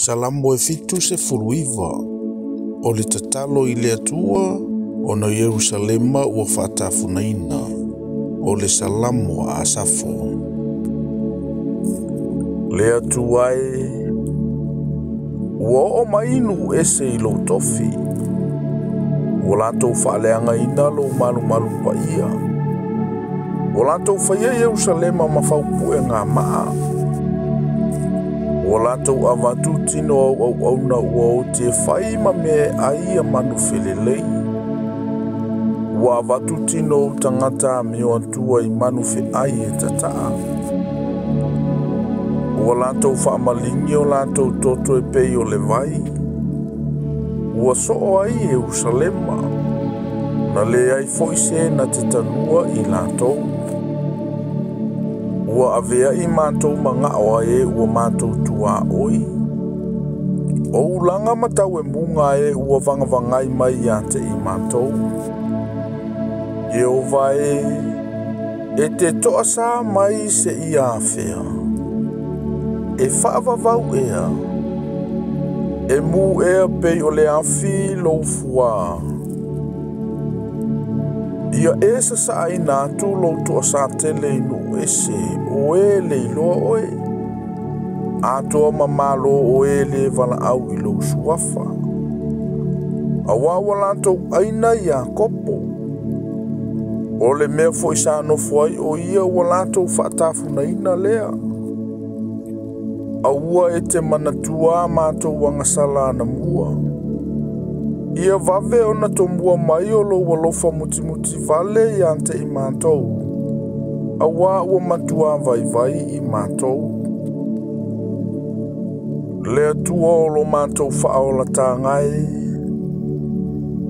Salamo e 79. O le tatalo i le Atua ona o Ierusalema ua faatafunaina. O le Salamo a Asafo. Le Atua e, ua oo mai nuu ese i lou tofi. Ua latou faaleagaina lou malumalu paia. Ua latou faia Ierusalema ma faupue gamaa. Ua latou avatu tino au auauna ua oti e fai ma mea ai ia manu felelei. Ua avatu tino o tagata amio atua i manu feai e tataa. Ua latou faamaligi o latou toto e pei o le vai. Ua soo ai Ierusalema, na leai foi se na te tanua i latou. Ua aveai matou magao a e ua matou tuaoi. O ulaga ma tauemuga e ua vagavagai mai ia te i matou. Ieova e, e te toasā mai seia afea. E faavavau ea. E mu ea pei o le afi lou fuā. Ia e sasaaina atu lou toasā tele i nuu ese o e le iloa oe. Atoa ma malo o e le valaau i lou suafa. Auā ua latou aina Iakopo. O le mea foi sa nofo ai o ia ua latou faatafunaina lea. Aua e te manatua a matou agasala anamua. Ia vave ona tomua mai o lou alofa mutimuti vale ia te i matou. Auā ua matua vaivai i matou. Le Atua o lo matou faaolataga e.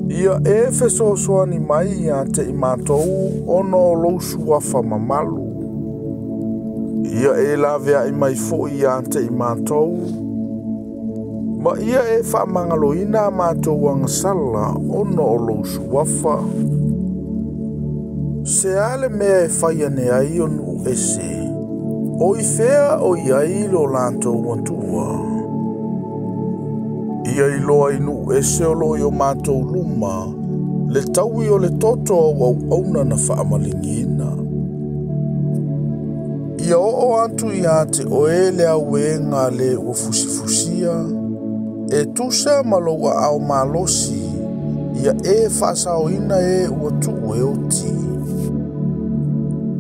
Ia e fesoasoani mai ia te i matou ona o lou suafa mamalu. Ia e laveai mai foi ia te i matou. Ma ia e faamagaloina a matou agasala ona o lou suafa. Se a le mea e fai ane ai o nuu ese. O i fea o i ai lo latou Atua. Ia iloa i nuu ese o loo i o matou luma, le taui o le toto au auauna na faamaligiina. Ia oo atu ia te oe le auega le ua fusifusia, e tusa ma lou aao malosi, ia e faasaoina e ua tuu e oti.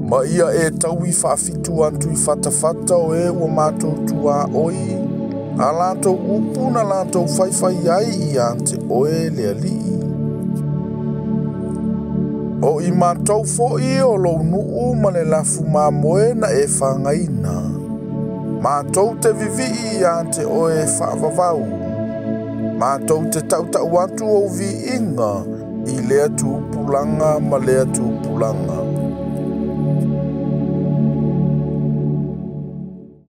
Ma ia e taui faafitu atu i fatafata o e ua matou tuaoi, a latou upu na latou faifai ai ia te oe le Alii. O i matou foi o lou nuu ma le lafu mamoe na e fagaina. Matou te vivii ia te oe faavavau. Matou te tautau atu ou viiga i lea tupulaga ma lea tupulaga.